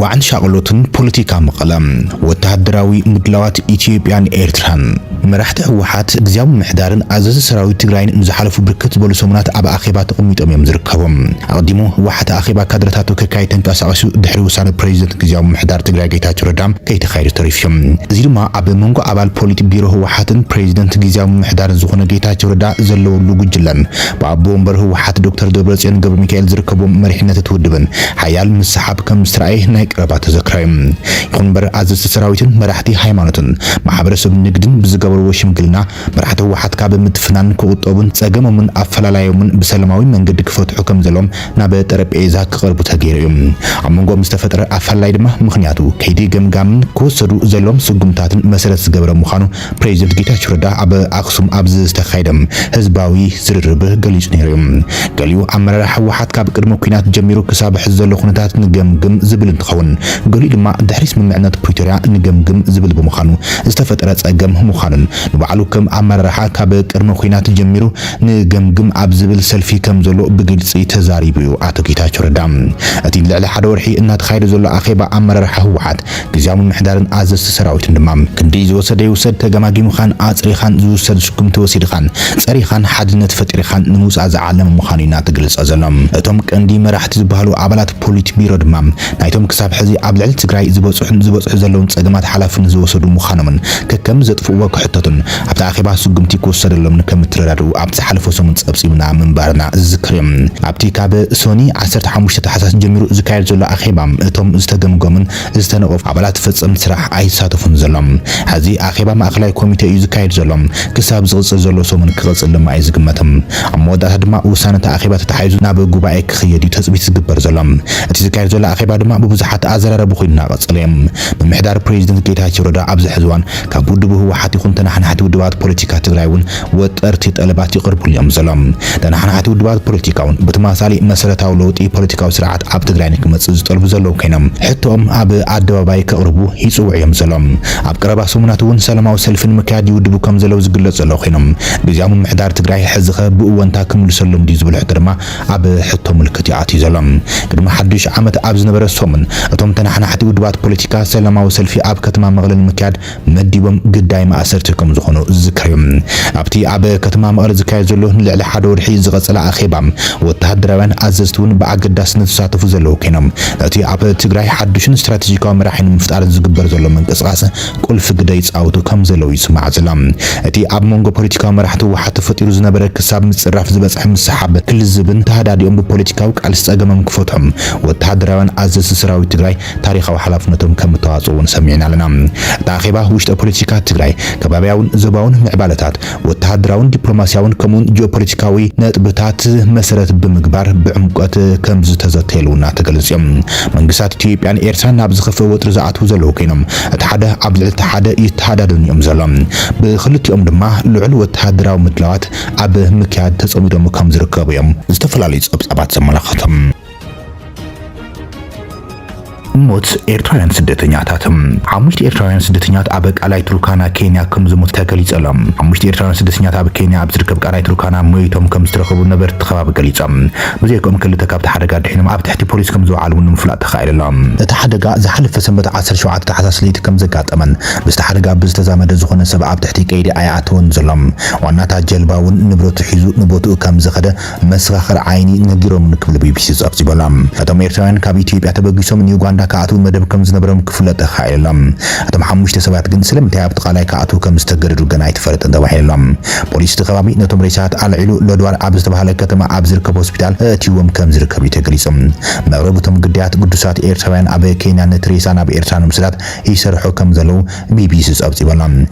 ዋዕን ሻቕሎትን ፖለቲካ መቐለ። ወተሃደራዊ ምድላዋት ኢትዮጵያን ኤርትራን። መራሕቲ ህወሓት፣ ግዝያዊ ምምሕዳርን ኣዘዝቲ ሰራዊት ትግራይን ንዝሓለፉ ብርክት ዝበሉ ሰሙናት ኣብ ኣኼባ ተቐሚጦም እዮም ዝርከቡ። ኣቐዲሙ ህወሓት ኣኼባ ካድረታቱ ከካይድ ተንቀሳቒሱ፣ ድሕሪ ውሳነ ፕሬዚደንት ግዝያዊ ምምሕዳር ትግራይ ጌታቸው ረዳ ከይተኻየደ ተሪፉ እዩ። እዚ ድማ ኣብ መንጎ ኣባል ፖሊት ቢሮ ህወሓትን ፕሬዚደንት ግዝያዊ ምምሕዳርን ዝኾነ ጌታቸው ረዳ ዘለውሉ ጉጅለን ብኣቦ ወንበር ህወሓት ዶክተር ደብረጽዮን ገብረ ሚካኤል ዝርከብዎም መሪሕነት እቲ ውድብን ሓያል ምስሓብ ከም ዝተራእየ ናይ ቀረባ ተዘክራ እዩ። ይኹን እምበር ኣዘዝቲ ሰራዊትን መራሕቲ ሃይማኖትን ማሕበረሰብ ንግድን ብዝገበርዎ ሽምግልና መራሕቲ ህወሓት ካብ ምትፍናን ክቑጠቡን ጸገሞምን ኣፈላላዮምን ብሰላማዊ መንገዲ ክፈትሑ ከም ዘለዎም ናብ ጠረጴዛ ክቐርቡ ተገይሩ እዩ። ኣብ መንጎኦም ዝተፈጠረ ኣፈላላይ ድማ ምኽንያቱ ከይዲ ገምጋምን ክወሰዱ ዘለዎም ስጉምታትን መሰረት ዝገበረ ምዃኑ ፕሬዚደንት ጌታቸው ረዳ ኣብ ኣክሱም ኣብ ዝተኻየደ ህዝባዊ ዝርርብ ገሊጹ ነይሩ እዩ። ገሊኡ ኣመራርሓ ህወሓት ካብ ቅድመ ኲናት ጀሚሩ ክሳብ ሕዚ ዘሎ ኩነታት ንገምግም ዝብል እንትኸውን፣ ገሊኡ ድማ ድሕሪ ስምምዕነት ፕሪቶርያ ንገምግም ዝብል ብምዃኑ ዝተፈጠረ ጸገም ምዃኑን ንባዕሉ ከም ኣመራርሓ ካብ ቅድመ ኲናት ጀሚሩ ንገምግም ኣብ ዝብል ሰልፊ ከም ዘሎ ብግልጺ ተዛሪቡ እዩ ኣቶ ጌታቸው ረዳ። እቲ ልዕሊ ሓደ ወርሒ እናተኻየደ ዘሎ ኣኼባ ኣመራርሓ ህወሓት፣ ግዝያዊ ምምሕዳርን ኣዘዝቲ ሰራዊትን ድማ ክንደይ ዝወሰደ ይውሰድ፣ ተገማጊምኻን ኣጽሪኻን ዝውሰድ ስጉምቲ ወሲድኻን ጸሪኻን ሓድነት ፈጢርኻን ንምውጻእ ዝዓለመ ምዃኑ እዩ እናተገልጸ ዘሎ። እቶም ቀንዲ መራሕቲ ዝበሃሉ ኣባላት ፖሊት ቢሮ ድማ ናይቶም ክሳብ ሕዚ ኣብ ልዕሊ ትግራይ ዝበጽሑን ዝበጽሑ ዘለውን ጸገማት ሓላፍነት ዝወሰዱ ምዃኖምን ከከም ዘጥፍእዎ ክሕተቱን ኣብቲ ኣኼባ ስጉምቲ ክውሰደሎምን ከም እተረዳድኡ ኣብቲ ዝሓለፈ ሰሙን ጸብጺብና ምንባርና ዝዝከር እዩ። ኣብቲ ካብ ሶኒ ዓሰርተ ሓሙሽተ ታሕሳስ ጀሚሩ ዝካየድ ዘሎ ኣኼባ እቶም ዝተገምገሙን ዝተነቐፉ ኣባላት ፈጸምቲ ስራሕ ኣይሳተፉን ዘሎም። ሕዚ ኣኼባ ማእኸላይ ኮሚቴ እዩ ዝካየድ ዘሎ። ክሳብ ዝቕጽል ዘሎ ሰሙን ክቕጽል ድማ እዩ ዝግመት። ኣብ መወዳእታ ድማ ውሳነ እቲ ኣኼባ ተታሒዙ ናብ ጉባኤ ክኽየድ እዩ ትጽቢት ዝግበር ዘሎ። እቲ ዝካየድ ዘሎ ኣኼባ ድማ ብብዙሓት ኣዘራረቢ ኮይኑ እናቐጸለ እዩ። ምምሕዳር ፕሬዚደንት ጌታቸው ረዳ ኣብዚ ሕዚ እዋን ካብ ውድቡ ህወሓት ይኹን ተናሓናሕቲ ውድባት ፖለቲካ ትግራይ እውን ወጠርቲ ጠለባት ይቐርቡሉ እዮም ዘሎ። ተናሓናሕቲ ውድባት ፖለቲካ እውን ብተመሳሳሊ መሰረታዊ ለውጢ ፖለቲካዊ ስርዓት ኣብ ትግራይ ንክመጽእ ዝጠልቡ ዘለዉ ኮይኖም፣ ሕቶኦም ኣብ ኣደባባይ ከቕርቡ ይጽውዑ እዮም ዘሎ። ኣብ ቀረባ ሰሙናት እውን ሰላማዊ ሰልፊ ንምክያድ ይውድቡ ከም ዘለዉ ዝግለጽ ዘሎ ኮይኖም፣ ግዝያዊ ምምሕዳር ትግራይ ሕዚ ኸ ብእወንታ ክምልሰሎም ድዩ ዝብል ሕቶ ድማ ኣብ ሕቶ ምልክት እዩ ኣትዩ ዘሎ። ቅድሚ ሓዱሽ ዓመት ኣብ ዝነበረ ሰሙን እቶም ተናሓናሕቲ ውድባት ፖለቲካ ሰላማዊ ሰልፊ ኣብ ከተማ መቐለ ንምክያድ መዲቦም ግዳይ ማእሰርቲ ከም ዝኾኑ ዝዝከር እዩ። ኣብቲ ኣብ ከተማ መቐለ ዝካየድ ዘሎ ንልዕሊ ሓደ ወርሒ ዝቐጸለ ኣኼባ፣ ወተሃደራውያን ኣዘዝቲ እውን ብኣገዳስነት ዝሳተፉ ዘለዉ ኮይኖም፣ ነቲ ኣብ ትግራይ ሓድሽን ስትራቴጂካዊ መራሒ ንምፍጣር ዝግበር ዘሎ ምንቅስቓስ ቁልፊ ግደ ይጻወቱ ከም ዘለዉ ይስማዕ ዘሎ። እቲ ኣብ መንጎ ፖለቲካዊ መራሕቲ ህወሓት ተፈጢሩ ዝነበረ ክሳብ ምጽራፍ ዝበጽሐ ምስሓብ ክልዝብን ተሃዳዲኦም ብፖለቲካዊ ቃልሲ ጸገሞም ክፈትሖም ወተሃደራውያን ኣዘዝቲ ሰራዊት ትግራይ ታሪኻዊ ሓላፍነቶም ከም እተዋጽኡ እውን ሰሚዕና ኣለና። እቲ ኣኼባ ውሽጠ ፖለቲካ ትግራይ፣ ከባብያውን ዞባውን ምዕባለታት፣ ወተሃደራውን ዲፕሎማስያውን ከምኡውን ጂኦፖለቲካዊ ነጥብታት መሰረት ብምግባር ብዕምቆት ከም ዝተዘተየሉ እውን ተገሊጹ እዩ። መንግስታት ኢትዮጵያን ኤርትራን ናብ ዝኸፍአ ወጥሪ ዝኣትዉ ዘለዉ ኮይኖም፣ እቲ ሓደ ኣብ ልዕሊ እቲ ሓደ ይተሃዳደኑ እዮም ዘሎ። ብክልቲኦም ድማ ልዑል ወተሃደራዊ ምድላዋት ኣብ ምክያድ ተጸሚዶም ከም ዝርከቡ እዮም ዝተፈላለዩ ጸብጻባት ዘመላኽቱ። ሞት ኤርትራውያን ስደተኛታት። ሓሙሽተ ኤርትራውያን ስደተኛታት ኣብ ቃላይ ቱርካና ኬንያ ከም ዝሞቱ ተገሊጹ ኣሎ። ሓሙሽተ ኤርትራውያን ስደተኛታት ኣብ ኬንያ ኣብ ዝርከብ ቃላይ ቱርካና ሞይቶም ከም ዝተረኸቡ ነበርቲ ከባቢ ገሊጾም። ብዘይክኦም ክልተ ካብቲ ሓደጋ ድሒኖም ኣብ ትሕቲ ፖሊስ ከም ዝወዓሉ እውን ንምፍላጥ ተኻኢሉ ኣሎ። እቲ ሓደጋ ዝሓለፈ ሰንበት ዓሰርተ ሸውዓተ ታሕሳስ ለይቲ ከም ዘጋጠመን ምስቲ ሓደጋ ብዝተዛመደ ዝኾነ ሰብ ኣብ ትሕቲ ቀይዲ ኣይኣተወን ዘሎ። ዋናታ ጀልባ እውን ንብረቱ ሒዙ ንቦትኡ ከም ዝኸደ መሰኻኽር ዓይኒ ነጊሮምኒ ክብል ቢቢሲ ጸብጺቡ ኣሎ። እቶም ኤርትራውያን ካብ ኢትዮጵያ ተበጊሶም ንዩጋንዳ ክኣትዉ መደብ ከም ዝነበሮም ክፍለጥ ተኻኢሉ ኣሎ። እቶም ሓሙሽተ ሰባት ግን ስለምንታይ ኣብቲ ቃላይ ክኣትዉ ከም ዝተገደዱ ገና ኣይተፈለጠን ተባሂሉ ኣሎ። ፖሊስ እቲ ከባቢ ነቶም ሬሳታት ኣልዒሉ ሎድዋር ኣብ ዝተባህለ ከተማ ኣብ ዝርከብ ሆስፒታል ኣእትይዎም ከም ዝርከብ እዩ ተገሊጹ። መቕረቢ እቶም ግዳያት ግዱሳት ኤርትራውያን ኣብ ኬንያ ነቲ ሬሳ ናብ ኤርትራ ንምስዳድ ይሰርሑ ከም ዘለዉ ቢቢሲ ጸብጺቡ ኣሎ።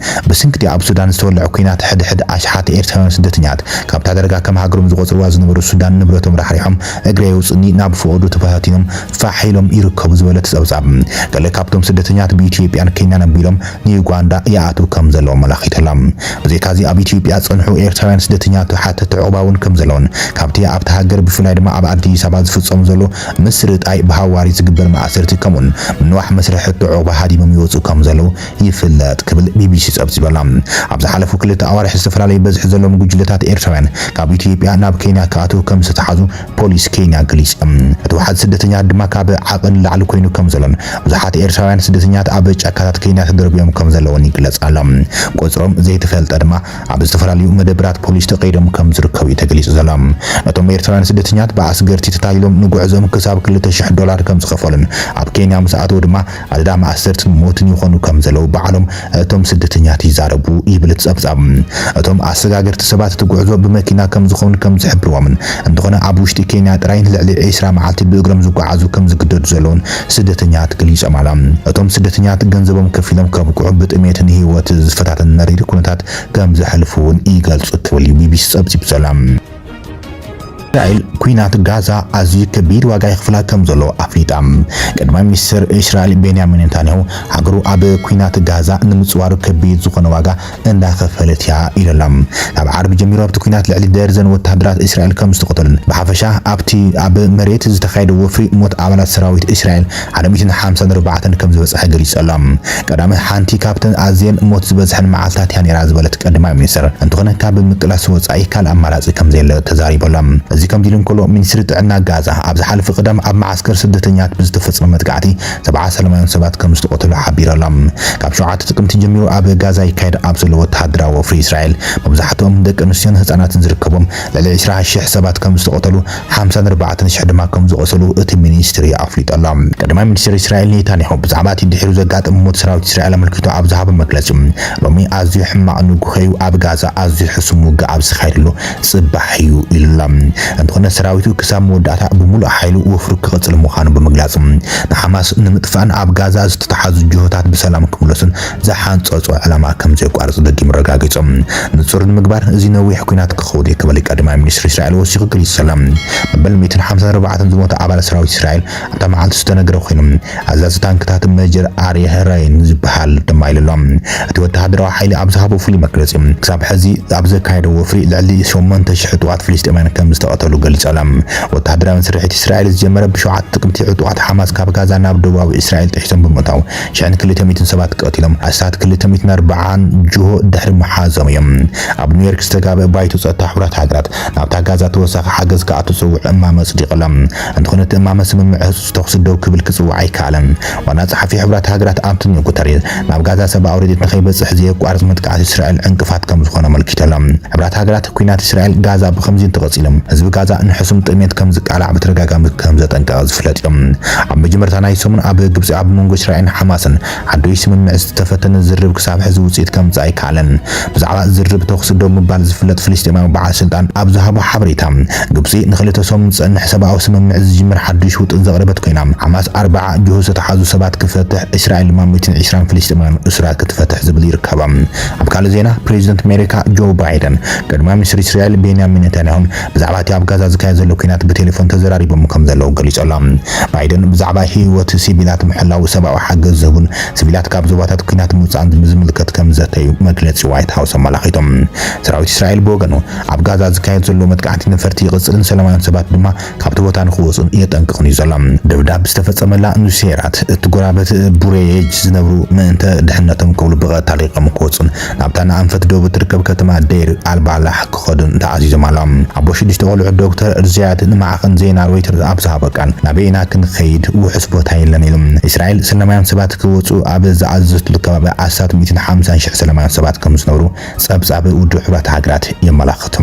ብስንክቲ ኣብ ሱዳን ዝተወልዐ ኲናት ሕድሕድ ኣሽሓት ኤርትራውያን ስደተኛት ካብታ ደረጋ ከም ሃገሮም ዝቖጽርዋ ዝነበሩ ሱዳን ንብረቶም ራሕሪሖም እግረይ ኣውጽእኒ ናብ ፍቖዱ ተበታቲኖም ፋሕ ኢሎም ይርከቡ ዝበለ እቲ ጸብጻብ፣ ገለ ካብቶም ስደተኛት ብኢትዮጵያን ኬንያን ኣቢሎም ንዩጋንዳ ይኣትዉ ከም ዘለዉ ኣመላኺቱ ኣሎ። ብዘይካዚ ኣብ ኢትዮጵያ ዝጸንሑ ኤርትራውያን ስደተኛት ተሓተቲ ዑቕባ እውን ከም ዘለውን ካብቲ ኣብታ ሃገር ብፍላይ ድማ ኣብ ኣዲስ ኣበባ ዝፍጸሙ ዘሎ ምስርጣይ ብሃዋሪ ዝግበር ማእሰርቲ ከምኡን ምንዋሕ መስርሕ ሕቶ ዑቕባ ሃዲሞም ይወጹ ከም ዘለዉ ይፍለጥ ክብል ቢቢሲ ጸብጺቡ ኣሎ። ኣብ ዝሓለፉ ክልተ ኣዋርሕ ዝተፈላለዩ በዝሒ ዘለዎም ጉጅለታት ኤርትራውያን ካብ ኢትዮጵያ ናብ ኬንያ ክኣትዉ ከም ዝተታሕዙ ፖሊስ ኬንያ ገሊጹ። እቲ ዋሕዚ ስደተኛታት ድማ ካብ ዓቐን ንላዕሊ ኮይኑ ከም ዘሎን ብዙሓት ኤርትራውያን ስደተኛታት ኣብ ጫካታት ኬንያ ተደርብዮም ከም ዘለውን ይግለጽ ኣሎ። ቁጽሮም ዘይተፈልጠ ድማ ኣብ ዝተፈላለዩ መደብራት ፖሊስ ተቐይዶም ከም ዝርከቡ እዩ ተገሊጹ ዘሎ። ነቶም ኤርትራውያን ስደተኛታት ብኣስገርቲ ተታሊሎም ንጉዕዞም ክሳብ ክልተ ሽሕ ዶላር ከም ዝኸፈሉን ኣብ ኬንያ ምስ ኣተዉ ድማ ኣደዳ ማእሰርትን ሞትን ይኾኑ ከም ዘለዉ ባዕሎም እቶም ስደተኛታት ይዛረቡ ይብል እቲ ጸብጻብ። እቶም ኣሰጋገርቲ ሰባት እቲ ጉዕዞ ብመኪና ከም ዝኾኑ ከም ዝሕብርዎምን እንተኾነ ኣብ ውሽጢ ኬንያ ጥራይ ንልዕሊ ዒስራ መዓልቲ ብእግሮም ዝጓዓዙ ከም ዝግደዱ ዘለውን ስደተኛታት ገሊጾም ኣለዉ። እቶም ስደተኛታት ገንዘቦም ከፊሎም ከብቅዑ ብጥሜትን ህይወት ዝፈታተን መሪር ኩነታት ከም ዘሕልፉ እውን ይገልጹ ትብል እዩ ቢቢሲ ጸብጺቡ ዘሎ። እስራኤል ኲናት ጋዛ ኣዝዩ ከቢድ ዋጋ የኽፍላ ከም ዘሎ ኣፍሊጣ። ቀዳማይ ሚኒስትር እስራኤል ቤንያሚን ኔታንያሁ ሃገሩ ኣብ ኲናት ጋዛ ንምጽዋሩ ከቢድ ዝኾነ ዋጋ እንዳኸፈለት እያ ኢሉ ኣሎ። ካብ ዓርቢ ጀሚሩ ኣብቲ ኲናት ልዕሊ ደርዘን ወተሃደራት እስራኤል ከም ዝተቐተሉን ብሓፈሻ ኣብቲ ኣብ መሬት ዝተኻየደ ወፍሪ ሞት ኣባላት ሰራዊት እስራኤል ሓደ ሚእትን ሓምሳን ኣርባዕተን ከም ዝበጽሐ ገሊጹ ኣሎ። ቀዳመ ሓንቲ ካብተን ኣዝየን ሞት ዝበዝሐን መዓልታት እያ ነይራ ዝበለት ቀዳማይ ሚኒስትር፣ እንተኾነ ካብ ምቅላስ ወጻኢ ካልእ ኣማራጺ ከም ዘየለ ተዛሪቡ ኣሎ። እዚ ከምዚ ኢሉ እንከሎ፣ ሚኒስትሪ ጥዕና ጋዛ ኣብ ዝሓለፈ ቀዳም ኣብ መዓስከር ስደተኛታት ብዝተፈጸመ መጥቃዕቲ ሰብዓ ሰላማውያን ሰባት ከም ዝተቐተሉ ሓቢሩ ኣሎ። ካብ ሸውዓተ ጥቅምቲ ጀሚሩ ኣብ ጋዛ ይካየድ ኣብ ዘሎ ወተሃደራዊ ወፍሪ እስራኤል መብዛሕትኦም ደቂ ኣንስትዮን ህጻናትን ዝርከቦም ልዕሊ ዒስራ ሽሕ ሰባት ከም ዝተቐተሉ ሓምሳን ኣርባዕተን ሽሕ ድማ ከም ዝቖሰሉ እቲ ሚኒስትሪ ኣፍሊጡ ኣሎ። ቀዳማይ ሚኒስትር እስራኤል ኔታንያሁ ብዛዕባ እቲ ድሒሩ ዘጋጠመ ሞት ሰራዊት እስራኤል ኣመልኪቱ ኣብ ዝሃቦ መግለጺ፣ ሎሚ ኣዝዩ ሕማቕ ንግሆ እዩ፣ ኣብ ጋዛ ኣዝዩ ሕሱም ውግእ ኣብ ዝካየደሉ ጽባሕ እዩ ኢሉ ኣሎ። እንተኾነ ሰራዊቱ ክሳብ መወዳእታ ብምሉእ ሓይሉ ወፍሩ ክቕጽል ምዃኑ ብምግላጽ፣ ንሓማስ ንምጥፋእን ኣብ ጋዛ ዝተተሓዙ ጅሆታት ብሰላም ክምለሱን ዝሓንጸጾ ዕላማ ከም ዘየቋርጽ ደጊሙ ኣረጋጊጹ። ንጹር ንምግባር፣ እዚ ነዊሕ ኲናት ክኸውን እዩ ክብል ቀዳማይ ሚኒስትር እስራኤል ወሲኹ ገሊጹ ዘሎ። መበል ሚእትን ሓምሳን ኣርባዕተን ዝሞቱ ኣባላት ሰራዊት እስራኤል ኣብታ መዓልቲ ዝተነግረ ኮይኑ፣ ኣዛዚ ታንክታት መጀር ኣርየ ራይን ዝበሃል ድማ ኢሉ ኣሎ። እቲ ወተሃደራዊ ሓይሊ ኣብ ዝሃቦ ፍሉይ መግለጺ፣ ክሳብ ሕዚ ኣብ ዘካየዶ ወፍሪ ልዕሊ ሸሞንተ ሽሕ ጥዋት ፍልስጤማውያን ከም ዝተቐተሉ ገሊጹ ኣሎ። ወተሃደራዊ ስርሒት እስራኤል ዝጀመረ ብሸውዓተ ጥቅምቲ ዕጡቓት ሓማስ ካብ ጋዛ ናብ ደቡባዊ እስራኤል ጥሒሶም ብምእታው ሽሕን ክልተ ሚእትን ሰባት ቀቲሎም፣ ኣስታት ክልተ ሚእትን ኣርባዓን ጅሆ ድሕሪ ምሓዞም እዮም። ኣብ ኒውዮርክ ዝተጋብአ ባይቶ ጸጥታ ሕቡራት ሃገራት ናብታ ጋዛ ተወሳኺ ሓገዝ ክኣቱ ዝጽውዕ እማመ ኣጽዲቑ ኣሎ። እንተኾነ እቲ እማመ ስምምዕ ህጹጽ ተኹሲ ደው ክብል ክጽውዕ ኣይከኣለን። ዋና ጸሓፊ ሕቡራት ሃገራት ኣንቶኒዮ ጉተሬዝ ናብ ጋዛ ሰብኣዊ ረድኤት ንኸይበጽሕ ዘየቋርጽ መጥቃዕቲ እስራኤል ዕንቅፋት ከም ዝኾነ ኣመልኪቱ ኣሎ። ሕቡራት ሃገራት ኲናት እስራኤል ጋዛ ብኸምዚ እንተቐጺሉ ህዝቢ ጋዛ ንሕሱም ጥሜት ከም ዝቃላዕ ብተደጋጋሚ ከም ዘጠንቀቐ ዝፍለጥ እዩ። ኣብ መጀመርታ ናይ ሰሙን ኣብ ግብጺ ኣብ መንጎ እስራኤልን ሓማስን ሓዱሽ ስምምዕ ዝተፈተነ ዝርርብ ክሳብ ሕዚ ውጽኢት ከምጽእ ኣይከኣለን። ብዛዕባ ዝርርብ ተኹሲ ደው ምባል ዝፍለጥ ፍልስጤማዊ በዓል ስልጣን ኣብ ዝሃቦ ሓበሬታ፣ ግብጺ ንኽልተ ሰሙን ዝጸንሕ ሰብኣዊ ስምምዕ ዝጅምር ሓዱሽ ውጥን ዘቕረበት ኮይና፣ ሓማስ ኣርባዓ ጅሆ ዝተታሕዙ ሰባት ክፈትሕ፣ እስራኤል ድማ ሚእትን ዕስራን ፍልስጤማውያን እሱራት ክትፈትሕ ዝብል ይርከባ። ኣብ ካልእ ዜና፣ ፕሬዚደንት ኣሜሪካ ጆ ባይደን ቀዳማይ ሚኒስትር እስራኤል ቤንያሚን ኔታንያሁን ብዛዕባ እቲ ኣብ ጋዛ ዝካየድ ዘሎ ኲናት ብቴሌፎን ተዘራሪቦም ከም ዘለዉ ገሊጹ ኣሎ። ባይደን ብዛዕባ ህይወት ሲቪላት ምሕላው፣ ሰብኣዊ ሓገዝ ዝህቡን ሲቪላት ካብ ዞባታት ኲናት ምውጻእን ብዝምልከት ከም ዘተዩ መግለጺ ዋይት ሃውስ ኣመላኺቶም። ሰራዊት እስራኤል ብወገኑ ኣብ ጋዛ ዝካየድ ዘሎ መጥቃዕቲ ነፈርቲ ይቕጽልን ሰላማውያን ሰባት ድማ ካብቲ ቦታ ንኽወጹን የጠንቅቕን እዩ ዘሎ። ደብዳብ ዝተፈጸመላ ኑሴራት እቲ ጎራበት ቡሬጅ ዝነብሩ ምእንተ ድሕነቶም ክብሉ ብቐጥታ ለቒቖም ክወጹን ናብታ ንኣንፈት ደቡብ እትርከብ ከተማ ደይር ኣልባላሕ ክኸዱን ተኣዚዞም ኣለዉ። ኣቦ ሽዱሽተ ቆልዑ ዶክተር ዚያድ ንማዕኸን ዜና ሮይተርስ ኣብ ዝሃቦ ቃል፣ ናበይ ኢና ክንኸይድ? ውሑስ ቦታ የለን ኢሉ። እስራኤል ሰላማውያን ሰባት ክወጹ ኣብ ዝኣዘዘትሉ ከባቢ ኣስታት ሚእትን ሓምሳን ሽሕ ሰላማውያን ሰባት ከም ዝነብሩ ጸብጻብ ውድብ ሕቡራት ሃገራት የመላኽቱ።